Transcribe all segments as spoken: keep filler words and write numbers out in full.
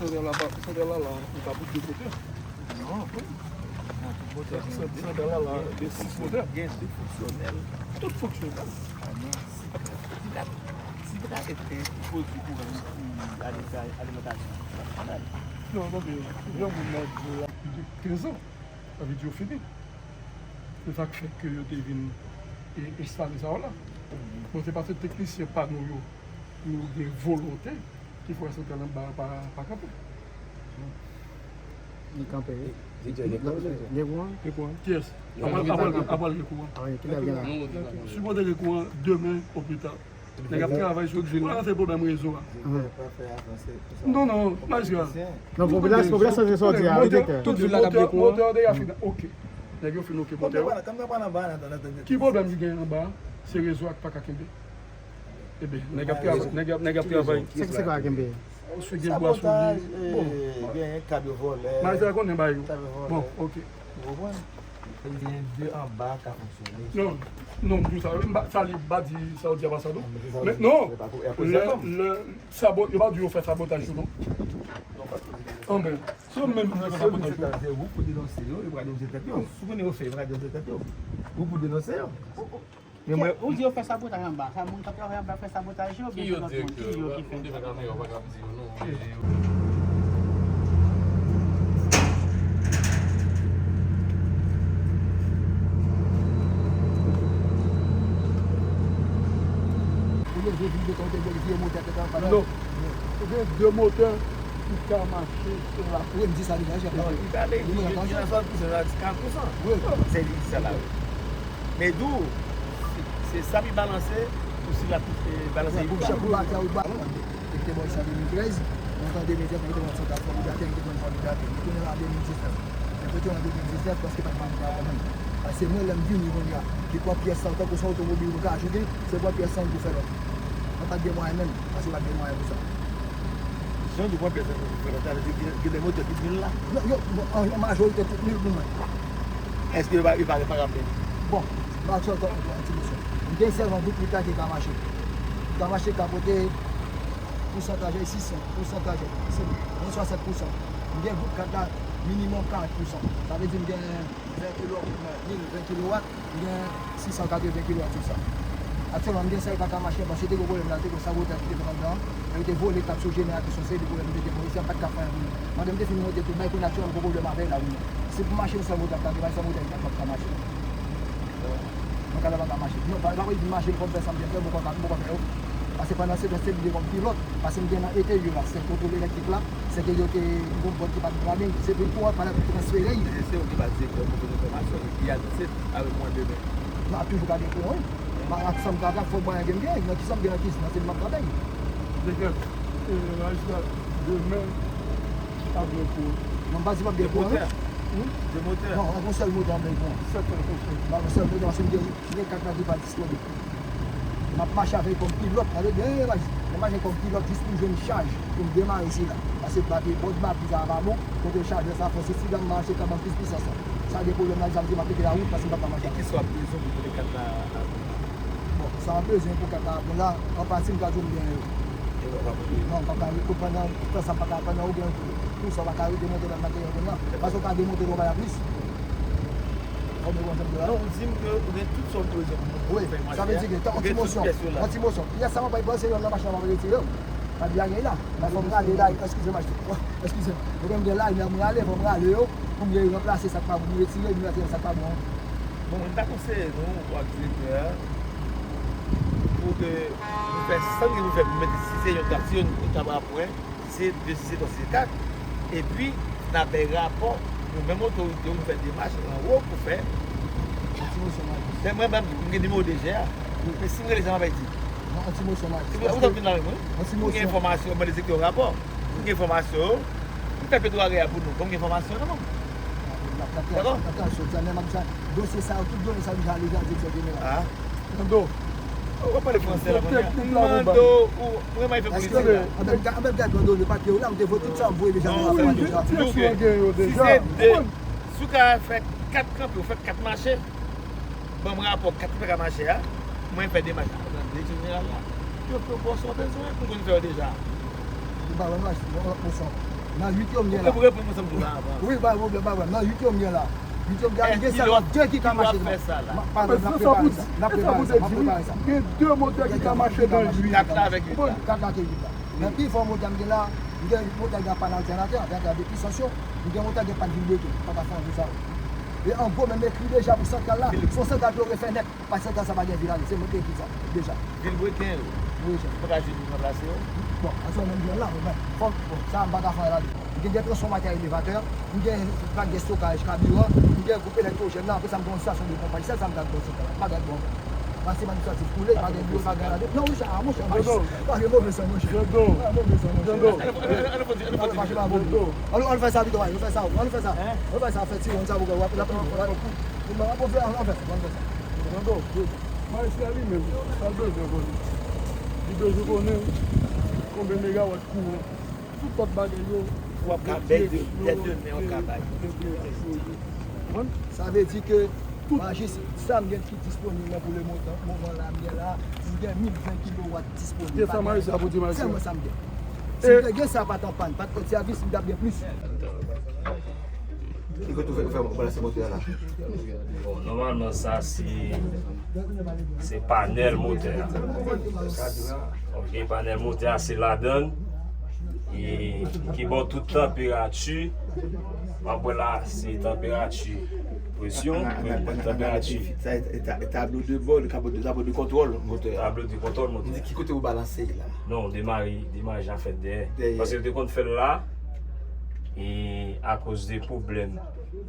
Sandal la, pa- sandal la, la, li pa pou de motè. Non, wi. Nan tout motè gen de. Sandal la, la, gen sis motè. Gen de fonksyonèl. Tout fonksyonèl. Ah non, sibra. Sibra, sibra se te pwodui kouran pou alimantasyon. Non, tande, yon moun nan di la pi de kenz an. Sa vle di yo fini. Se sa k fè ke yo te vin e, enstale sa yo la. Bon, se paske teknisyen pa nou yo, nou gen volonte ki fè sandal anba a pa, pa kanpe. Li kanpe, wi. Gen kouran? Gen kouran? Kiyès? Apral, apral, apral gen kouran. Sipoze gen kouran demen opita. Nèg ap travay sou, pou ranse pwoblèm rezo a. Non, non, majistra. Non, popilasyon, popilasyon se sa w di a, wi, direktè. Tout vil la t ap gen kouran. Motè an deja fini. Ok. Nèg yo fin ok motè yo. Ki pwoblèm ki gen anba a? Se rezo a k pa ka kenbe. Ebyen, nèg ap travay, nèg ap, nèg ap travay. Se ki se pa kenbe? Sou gen bwa sou li. Bon, gen kab yo vòlè. Majistra konnen bagay yo. Bon, ok. Ou konprann? Gen de anba ka fonksyone. Non, non, m di w sa, m pa, sa li pa di sa w di a pa sa, non. Men, non, lè, lè, sabot-, yo pa di yo fè sabotaj yo, non. Anben, se yo menm ki fè sabotaj yo. Se ou pou denonse yo, yo pral denonse tèt yo. Si w konnen yo fè, yo pral denonse tèt yo. Ou pou denonse yo. Men mwen, ou di yo fè sabotaj anba. Sa moun k ap travay anba fè sabotaj yo, oubyen se lòt moun? Ki yo ki fè? Ou leve vin de kote, vye motè tèt anfan. Non. Ou gen de motè ki ka mache sou la. Wi, m di sa deja, chèf. Non, li pale, li gen yon sèl pousan, la di kat pousan. Wi. Se li sa la, wi. Men di w, se, se sa ki balanse, pou si la, eh, balanse. Wi, pou chèf pou batè ou ba. Li te bò sa de mil trèz, mwen an de mil trèz, mwen te wè sa ta fò li batè, li te konn fò li batè. Li konnen la de mil diznèf. Mwen te an de mil diznèf, paske pa t vann pou la kòmann. Paske mwen, lè m vini kounye a, li pran pyès sa, tankou se otomobil ou ka ajoute, se pran pyès sa pou fè lòt. Mwen pa t gen mwayen menm. Paske pa t gen mwayen pou sa. Jan di w pran pyès sa pou fè lòt, sa vle di gen, gen de motè ki nil la? Non, yo, bon, an, an majorite tout nil pou mwen. Èske yo pa, yo pa reparab menm? Bon, m pa t fè ankò yon ti mesye. M gen sèlman bout li ka ki ka mache. Li ka mache ka pote pousantaj sis san, pousantaj, se bon, yon swasant pousan. M gen bout kat la, minimòm karant pousan. Sa vle di m gen ven kilowat, mil ven kilowat, m gen sis san katreven kilowat sou sa. Aktyèlman, m gen sèl ka ka mache, paske te gen pwoblèm la, te gen sabotaj ki te fèt anndan, e yo te vole kat sou jeneratè, se yon seri de pwoblèm yo te gen, polisye a pa t ka fè anyen pou nou. Mande m te fin monte tout, bay kounye a aktyèlman, m gen pwoblèm avè l la, wi. Se pou mache yon sèl motè, m ta gen bay sèl motè, m pa t ka mache. Mwen ka pa ka mache. Non, pa, pa vin mache, m konn fè sa m te fè, m poko ka, m poko fè yo. Paske pandan se tan, se li te kòm pilòt, paske m gen nan enteryè la, se kontwòl elektrik la, se ke yo te, yon bòt ki pa t brannen, se pou kouran pa transfere. Se, se ou ki ba direktè pou fè enfòmasyon, epi anonse avèk mwen demen. M ap toujou ka gen kouran, wi. Ak sa m ka fè, fòk mwen gen m gen, nan ki sa m gen nan ki, nan se m ap travay. Demen, pa gen kouran. Non, m pa di p ap gen kouran, non. De motè. Non, ak yon sèl motè, m gen kouran. Sèl motè, paske m gen, gen kat la ki pa disponib. M ap mache avè l kòm pilòt, tande byen, baz. M ap mache kòm pilòt jis pou m jwenn chaj, pou m demare sila. Paske batri bòd batri sa a pa bon, kote chajè sa fò se sila m mache ka ban plis pisans la. Sa gen pwoblèm la, sa vle di m ap kite lawout paske m pa ka mache. E kisa w ap bezwen pou pote kat la a bon? Bon, sa m ap bezwen pou kat la a bon la, an pati m ka di w m genyen yo. E w pa pote? Non, m pa ka rete pandan tan sa, m pa ka, pandan ou gen kou sa, w pa ka rete monte nan materyèl kounye a. Paske w ka demonte l, w pa la plis. Ou konprann sa m di la? Non, ou di m ke ou gen tout sa w bezwen pou fè mache a. Wi, sa vle di ke, tankou ti mosyon, yon ti mosyon. Pyès sa mwen pa panse yon nan machin nan, m ap retire yo. Pa t blage la. Nan fò m rale la, eskize m, eskize m. Ou konn m gen la, men m rale, fò m rale yo, pou m gen ranplase sa k pa bon, m retire, m retire sa k pa bon. Bon, mwen ta konseye nou, ou ak direktè a, pou ke nou fè sa nou gen pou fè, pou mete, si se yon tab, si yon tab a pwen, si se de, si se twa, si se kat, epi n a bay rapò, nou menm otorite yo, nou fè demach anwo pou fè. Yon ti mosyon, Majis. Men mwen, mwen, mwen gen nimewo D G a. Wi. Men si m rele, sa m ap di. Non, yon ti mosyon, Majis. Ou t ap vin la menm, wi. Yon ti mosyon. M gen enfòmasyon, mwen mande direktè yo rapò. M gen enfòmasyon yo. M fè petwo agreya pou nou. Bon, m gen enfòmasyon nan men m. Dakò? Dosye sa yo, tout done sa yo deja ale nan direksyon jeneral. Ah. Tande w. Ou pa pale fransè la, kounye a. M mande w, ou, mwen, mwen fè politik la. Anben, gad, anben, gad, Randolphe, papye w la, m te voye tout sa, m voye deja nan afè deja. Si se de, si w ka fè kat kanpe, ou fè kat mache, ban m rapò kat ki pa ka mache a, mwen fè demach avèk direksyon jeneral la. Yo fè w sa w bezwen pou konn fè yo deja. Ou pa wè m achte yon lòt mosyon. Nan uit yo m ye la. Ou reponn mwen sa m di w la avan. Wi, pa pwoblèm, pa pwoblèm. Nan uit yo m ye la. Uit yo m ye la, m gen sèlman de ki ka mache. Pa nan, n ap prepare sa. N ap prepare sa. N ap prepare sa. Gen de motè ki ka mache nan uit. Kat la avèk uit la. Kat la avèk uit la. Men pi fò motè m gen la, m gen motè ki gen panèl altènatè, avèk de pisans yo. M gen motè ki gen panèl vilbreke. Pa ka fè anyen sa. E an gwo, men m ekri deja pou santral la. Se yon santral pou yo refè nèt. Paske sa, sa pa gen vilaj, se mwen ki ekri sa, deja. Vilbreken yo. Wi, chèf. Ou pa ka jwenn moun ranplase yo? Bon, ansanm menm jwenn la, men fòk, bon, sa m pa ka fè la. M gen de transfòmatè elevatè, m gen plak de stokaj kabiran, m gen gwoup elektwojèn la, apre sa m gen yon estasyon de ponpaj, sèl sa m ka fè, se pa gen bon. Paske administratif koule, pa gen biwo, pa gen radyo. Non, wi, sa, monchè, pa gen move san, monchè. Pa gen move san, monchè. Ann, ann, ann, ann, ann, ann fè sa pito, ann fè sa, ann fè sa. Ann fè sa, fè ti wonn sa pou w ap, l ap Bon, ann fè sa, ann fè sa. Tande, Maestro li menm, sa l bezwen konnen. Li bezwen konnen konbyen megawat kouran. Tout lòt bagay yo, w ap ka bay de, de demen, w ap ka bay. Konprann? Sa vle di ke majis, sa m gen ki disponib nan pou le moman, moman la m gen la, m gen mil ven kilowat disponib. Gen sa majis la pou di majis la. Sèlman sa m gen. Si m te gen sa, pa t an pàn, pa t pran sèvis, m t ap gen plis. Ki kote ou fè, ou fè balanse motè a la? Bon, nòmalman, sa se, se panèl motè a. Ok, panèl motè a, se ladann e ki ba w tout tanperati. W ap wè la, se tanperati, presyon, tanperati. Sa, e ta-, e tablo de bò, tablo de, tablo de kontwòl motè a. Tablo de kontwòl motè a. Ki kote ou balanse la? Non, demare, demare jan fèt dèyè. Dèyè. Paske yo te konn fè l la, e akoz de pwoblèm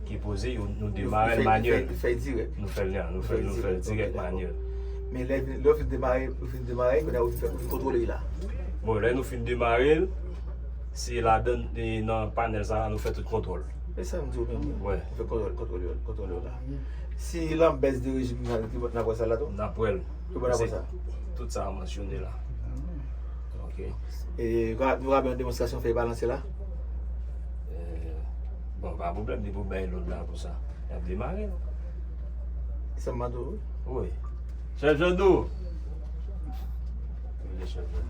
ki poze, yo, nou demare l manyèl. Fè dirèk. Nou fè l, nou fè, nou fè l dirèk manyèl. Men lè, lè w fin demare, ou fin demare, kounye a ou fin fè, ou fin kontwole l la. Bon, lè nou fin demare l, se ladan, e nan panèl sa la, nou fè tout kontwòl. E sa m di w menm. Wi. Ou fè kontwole, kontwole, kontwole w la. Si lanm bès de rejim nan, n ap wè sa la tou? N ap wè l. Tout sa a mansyone la. Ok. E nou ka, nou ka fè yon demonstrasyon fè balanse la? E, bon, pa pwoblèm, depi w bay lòd la pou sa. Y ap demare l. Sa m mande w? Wi. Chèf Jando! Rele chèf Jando.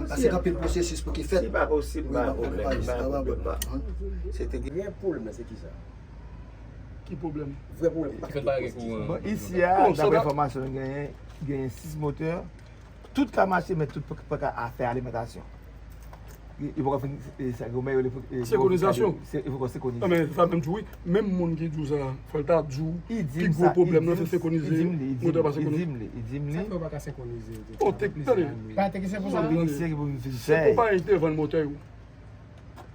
Pase anpil pwosesis pou ki fèt. Se pa posib, pa pwoblèm, pa pwoblèm. Se te gen pwoblèm nan, se ki sa? Ki pwoblèm? Vrè pwoblèm. Ki fèt pa gen kouran. Bon, isi a, daprè enfòmasyon nou genyen, genyen sis motè. Tout ka mache, men tout pa, pa ka fè alimantasyon. Li, li poko fin, e, sa, yo, men, yo, li, e, senkwonizasyon. Se, li poko senkwonize. Non, men, sa menm tou, wi. Menm moun ki di w sa, fò l ta di w, pi gwo pwoblèm nan, se senkwonize. Motè pa senkwonize. Li di m li, li di m li. Sa fè yo pa ka senkwonize? O, tek-, tande. Pa teknisyen pou sa. Se teknisyen ki pou vin fè. Se konpayi ki te vann motè yo,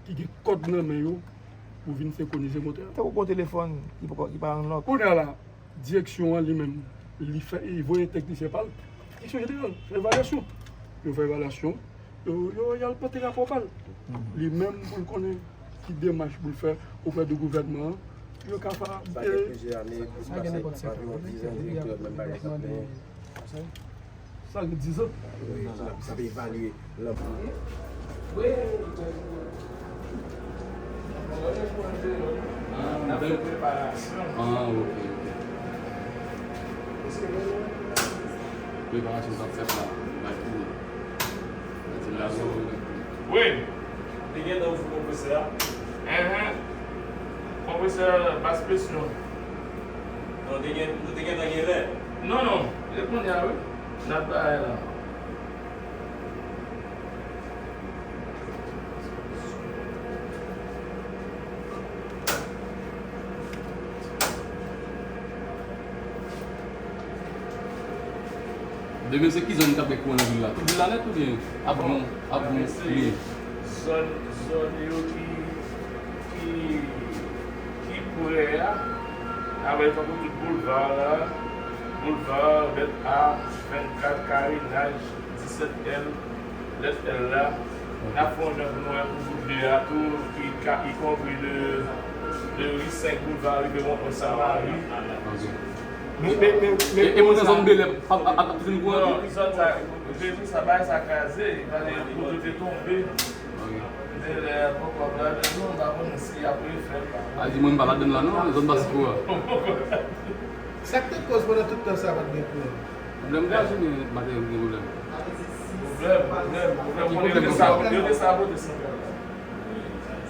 ki gen kòd nan men yo pou vin senkwonize motè a. Tankou gon telefòn ki poko, ki pa unlock. Kounye a la, direksyon an li menm, li fè, li voye teknisyen pa l. Direksyon jeneral, fè evalyasyon. Yo fè evalyasyon, yo, yo, y al pote rapò pa l. Li menm pou l konnen ki demach pou l fè oprè de gouvènman an, pou yo ka fa-, sa gen plizyè ane, plis pase anviwon diz an, direktè menm bagay sa ap plenyen. Sa gen diz an. Wi, sa, sa pe evalye lanpou. Ah, ok, ok. Preparasyon k ap fèt la, bay kouran. Ventilasyon. Wi. Te gentan ouvri konpresè a? Enhen. Konpresè bas presyon. Non, te gen, nou te gentan gen lè. Non, non. E kounye a, wi. N ap bay la. Demen se ki zòn k ap gen kouran nan vil la? Tout vil la nèt oubyen ap gon, ap gon li? Zòn, zòn yo ki, ki, ki prè a, avèk tankou tout boulva la, boulva, lèt A, vennkat, karenaj, disèt L, lèt L la, n ap fè yon jan pou nou wè pou bout de a tou, ki ka, ikonpri de, de ri senk boulva rive won Samari. Ok. Men, men, men, men, e, e moun nan zòn Belè ap, ap, ap, ap toujou kouran? Non, zòn sa, depi sa, bagay sa kraze, pale, kote te tonbe. Ok. Belè, poko, Bradley, nou, m pa konnen si y ap refè l, pa. A di mwen m pa ladann la non, zòn Basiko a. Sa k te koz pandan tout tan sa pa t gen kouran? Pwoblèm gaz oubyen materyèl ki gen pwoblèm? Pwoblèm, pwoblèm, pwoblèm. Ki pwoblèm konsa? Yo te sabote santral la.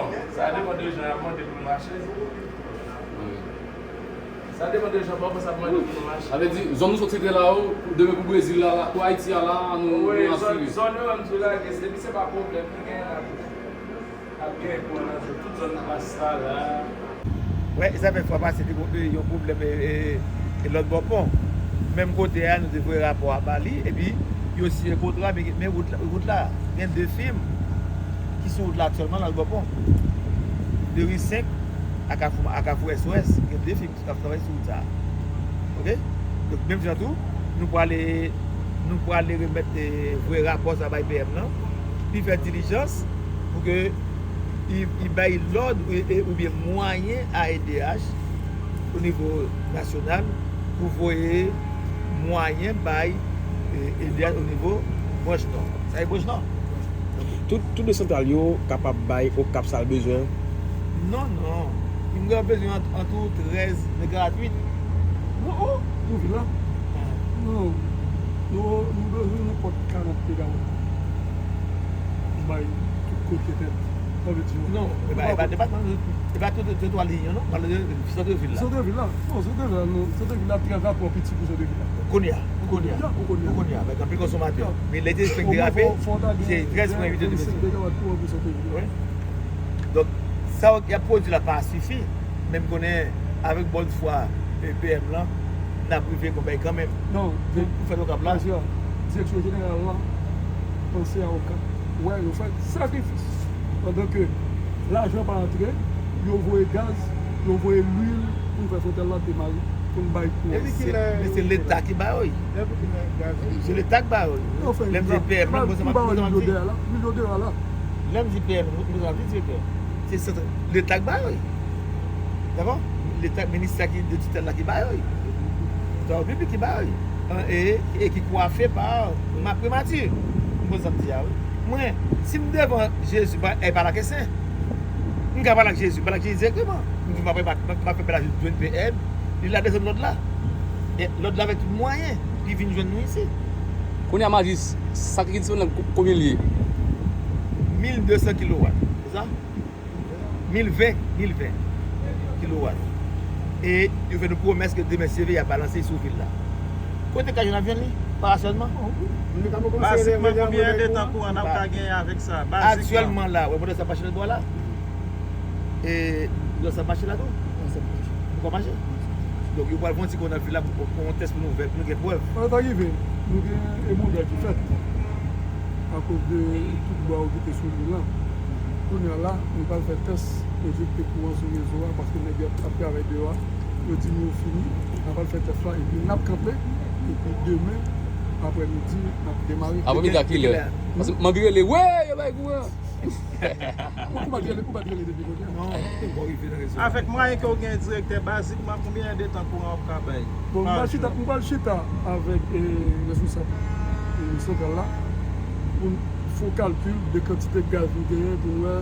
Bon, sa depann de jan y ap mande pou l mache. Sa depann de jan pafwa sa ap mande pou l mache. Sa vle di, zòn nou sot se te la, demen pou Brezil la, la, pou Ayiti a la, nou, wi, nou zòn, asire. Zòn yo menm tou lage, epi se pa pwoblèm ki genyen la. Ap gen kouran nan zòn, tout zòn pastala. Wè, e sa fè fwa pase te gon, e, yon pwoblèm, e, e, e lòt bò pon. Menm kote a, nou te voye rapò a ba li, epi yo siyen kontra, men, men wout la, wout la, gen de fim ki sou wout la aktyèlman nan lòt bò pon. De ri senk a Kafou, a Kafou S O S, gen de fim k ap travay sou wout sa a. Oke? Donk, menm jan tou, nou prale, nou prale remèt, e, voye rapò sa bay P M nan, pou l fè dilijans, pou ke li, li bay lòd, e, e, oubyen mwayen a E D H, o nivo nasyonal, pou voye mwayen bay, e, E D H o nivo branch nò. Sa e branch nò. Tout, tout desantral yo kapab bay Okap sa l bezwen? Non, non. Li gen bezwen ant, antre trèz megawatt uit. Non, oh, nou vin la. Non. Nou, nou bezwen nenpòt karant megawatt. Nou bay tout kote nèt. Sa vle di, non, e pa, e pa depatman, e pa tout, tout, tout liy yo, non. Pale de santvil la. Santvil la. Non, santvil la, non. Santvil la trè rapò piti pou santvil la. Kounye a, pou kounye a. Pou kounye a. Pou kounye a, avèk anpil konsòmatè. Men lè te fenk derape, se trèz pwen uit yo te mete. Wi. Donk, sa y ap pwodui la pa sifi, men m konnen avèk bòn fwa, e, P M lan, n ap rive gon bagay kanmenm. Non, pou, pou fè Okap la. Direksyon jeneral la panse a Okap. Wè, yo fè sakrifis. Pandan ke lajan pa antre, yo voye gaz, yo voye lwil pou fè fwontyè la demare, pou n bay kouran. Epi se, men se Leta ki ba yo. Se Leta ki ba yo. Lè m di P M, mwen, mwen, mwen, mwen, lè m di P M, mwen, mwen, direktè, se sant Leta k ba yo. Dakò? Leta, ministè ki de titèl la ki ba yo. Travay piblik ki ba yo. An, e, e ki kwafe pa ma primati. M konn sa m di a, wi. Mwen, si m devan Jezi, pa, e pa la ke sen. M ka pale ak Jezi, m pale ak Jezi dirèkteman. M di, m ap, m ap, m ap fè pèl la jwenn P M, li la desann lòd la. E lòd la avèk tout mwayen, li vin jwenn nou isi. Kounye a, Majis, sa ki disponib la, ko-, konbyen l ye? Mil de san kilowat, se sa? Mil ven, mil ven kilowat. E yo fè nou pwomès ke demen si Dye vle y ap balanse sou vil la. Kote ka jwenn avyon li? Parasèlman? Bazikman, konbyen de tan kouran n ap ka genyen avèk sa? Bazikman. Aktyèlman la, wè, motè sa mache lòt bò la. E lòt sa mache la tou? Motè sa mache. Donk, yo pral fè yon ti kouran nan vil la pou, pou, pou yon tès pou nou fè, pou nou gen prèv. Sa ta rive, nou gen emondè ki fèt akoz de tout bwa yo kite sou li lan. Kounye a la, nou pral fè tès enjekte kouran sou rezo a, paske nèg yo ap travay deyò a. Yo di nou yo fini, n a pral fè tès la, epi n ap kanpe, epi demen, aprè midi, n ap demare. Aprè midi a kilè? Paske m anvi rele, wi, yo bay kouran! Ou pa t rele, ou pa t rele depi kote a? Non, ou pa rive nan rezo a. Avèk mwayen ke w gen, direktè, bazikman, konbyen de tan kouran w ap ka bay? Bon, m pral chita, m pral chita avèk, e, responsab, e, santral la pou n fè yon kalkil de kantite gaz nou genyen pou n wè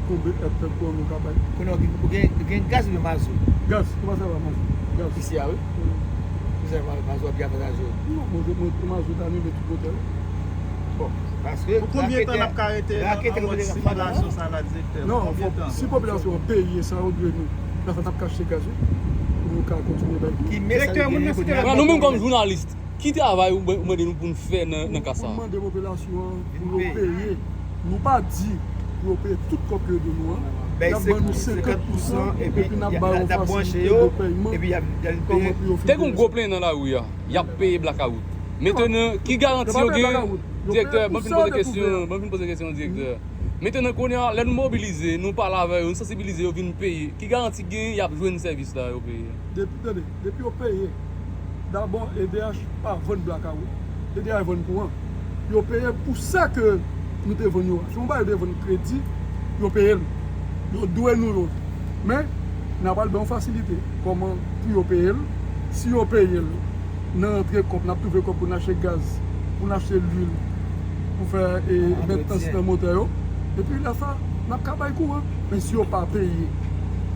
konbyen èdtan kouran nou ka bay. Kounye a, ou gen, ou gen gaz oubyen mazout? Gaz, kòman sa va mazout? Gaz. Isi a, wi. Wi. Kisa mazout ap byen avantaje w? Non, mwen, mwen, mazot anile tout motè yo. Bon, paske pou konbyen tan n ap ka rete nan, nan mòd similasyon sa la, direktè? Non, fòk, si popilasyon an peye sa yo dwe nou, la sa n ap ka achte gaz, wi, pou nou ka kontinye bay kouran. Direktè, moun nan site la. Nou menm kòm jounalis, ki travay ou mande nou pou n fè nan, nan ka sa a? Pou n mande popilasyon an pou yo peye. Nou pa di pou yo peye tout kòb ke yo dwe nou an. Y ap ban nou senkant pousan, epi n ap ba yo fasilite de pèyman, kòman pou yo fin peye sa. Te gen yon gwo plenyen nan lari a, y ap peye blakawout. Mentnan, ki garanti yo gen? Direktè, ban m fin poze kesyon, ban m fin poze kesyon, direktè. Mentnan kounye a, lè nou mobilize, nou pale avè yo, nou sansibilize yo vin peye, ki garanti gen y ap jwenn sèvis la yo peye? Depi, tande, depi yo peye, dabò, E D H pa vann blakawout. E D H vann kouran. Yo peye pou sa ke nou te vann yo a. Se yon bagay yo te vann kredi, yo peye l. Yo dwe nou yo. Men, n a pral ba yon fasilite. Kòman pou yo peye l? Si yo peye l, nan rantre kòb, n ap twouve kòb pou n achte gaz, pou n achte lwil, pou fè e, mentnans nan motè yo. Epi lè sa, n ap ka bay kouran. Men si yo pa peye,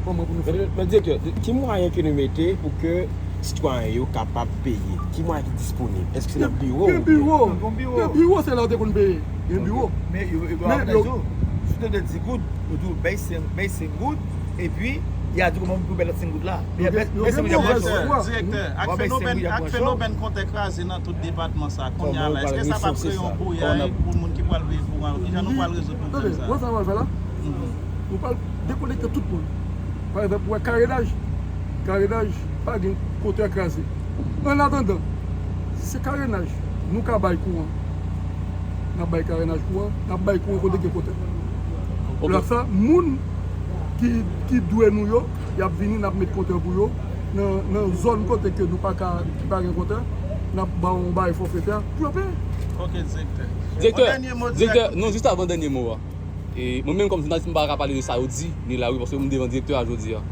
kòman pou nou fè? Men, men direktè, ki mwayen ke nou mete pou ke sitwayen yo kapab peye? Ki mwayen ki disponib? Èske se nan biwo? Gen biwo. Gen biwo, se la yo te konn peye. Gen biwo. Men yo, yo, yo, si w te di goud, yo di w bay senk, bay senk goud, epi y a di w kòman pou bay lòt senk goud la. Men bay senk goud, y ap pran. Direktè, ak fenomèn, ak fenomèn kontè kraze nan tout depatman sa kounye a la, èske sa pa kreye yon bouyay pou moun ki pral peye kouran yo? Kijan nou pral rezoud pwoblèm sa? Tande, wè sa nou pral fè la? Nou pral dekonekte tout moun. Pa egzanp, ou wè karenaj. Karenaj pa gen kontè kraze. An atandan, si se karenaj, nou ka bay kouran. N ap bay karenaj kouran, n ap bay kouran kote gen kontè. Lè sa, moun ki, ki dwe nou yo, y ap vini, n ap met kontè pou yo. Nan, nan zòn kote ke nou pa ka, ki pa gen kontè, n ap ba yo yon bagay fòfetè pou yo peye. Ok, direktè. Direktè, direktè, non, jis avan dènye mo a. E mwen menm kòm jounalis, m pa ka pale de sa yo di nan lari, paske m devan direktè a jodi a.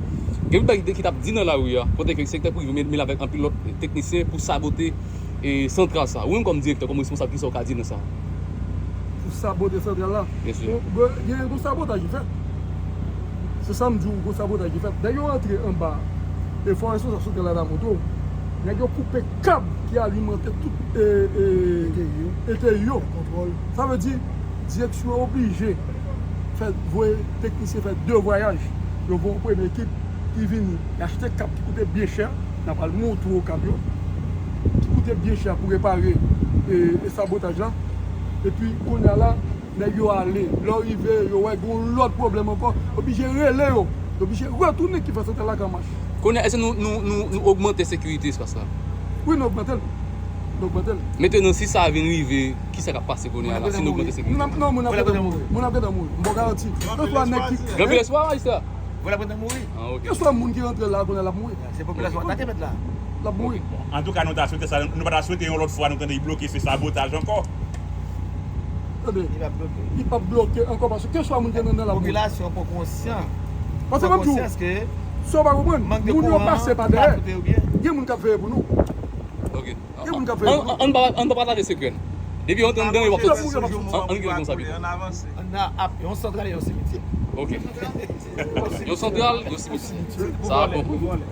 Gen yon bagay ki t ap di nan lari a, kote ke sektè prive mele avèk anpil lòt teknisyen pou sabote e santral sa. Ou menm kòm direktè, kòm responsab, kisa w ka di nan sa? Pou sabote santral la? Byen si. Bon, gen yon sabotaj ki fèt. Se sa m di w, gon sabotaj ki fèt. Nèg yo rantre anba, e fò responsab santral la ta montre w. Nèg yo koupe kab ki alimante tout e, e, E T I yo. E T I yo. Kontwòl. Sa vle di, direksyon an oblije fè, voye teknisyen fè de vwayaj. Yo voye yon premye ekip ki vini, y achte kab ki koute byen chè, n a pral montre w kab yo, ki koute byen chè pou repare e, e sabotaj la. Epi, kounye a la, nèg yo ale. Lè yo rive, yo wè gen yon lòt pwoblèm ankò. Yo oblije rele yo. Yo oblije retounen ki fè santral la ka mache. Kounye a, èske nou, nou, nou, nou ogmante sekirite espas la? Wi, nou ogmante l. Nou ogmante l. Mentnan, si sa vin rive, kisa k ap pase kounye a la, si nou ogmante sekirite? Moun ap, non, moun ap gentan mouri. Moun ap gentan mouri. M ba w garanti. Gen anpil espwa, majistra. Gen anpil espwa, majistra? Vòlè pral mouri. Ah, ok. Keswa moun ki rantre la, kounye a l ap mouri. Se popilasyon an atake mèt la. L ap mouri. Bon, antouka, nou ta swete sa, nou pa ta swete yon lòt fwa nou tande li bloke, se sabotaj ankò. Tande, li p ap bloke. Li p ap bloke ankò, paske keswa moun ki nan, nan l ap mouri. Popilasyon pran konsyan. Paske m ap di w, sa w pa konprann, moun yo pase pa dèyè. Gen moun k ap veye pou nou. Ok. Gen moun k ap veye pou nou. An, an, an pa, an pa pataje sekrè n. Depi yon tan nou gen responsabilite. An, an gen responsabilite. Ann avanse. Ann ap, yon santral e yon simitye. Ok. Yon santral, yon simitye. Sa a bon.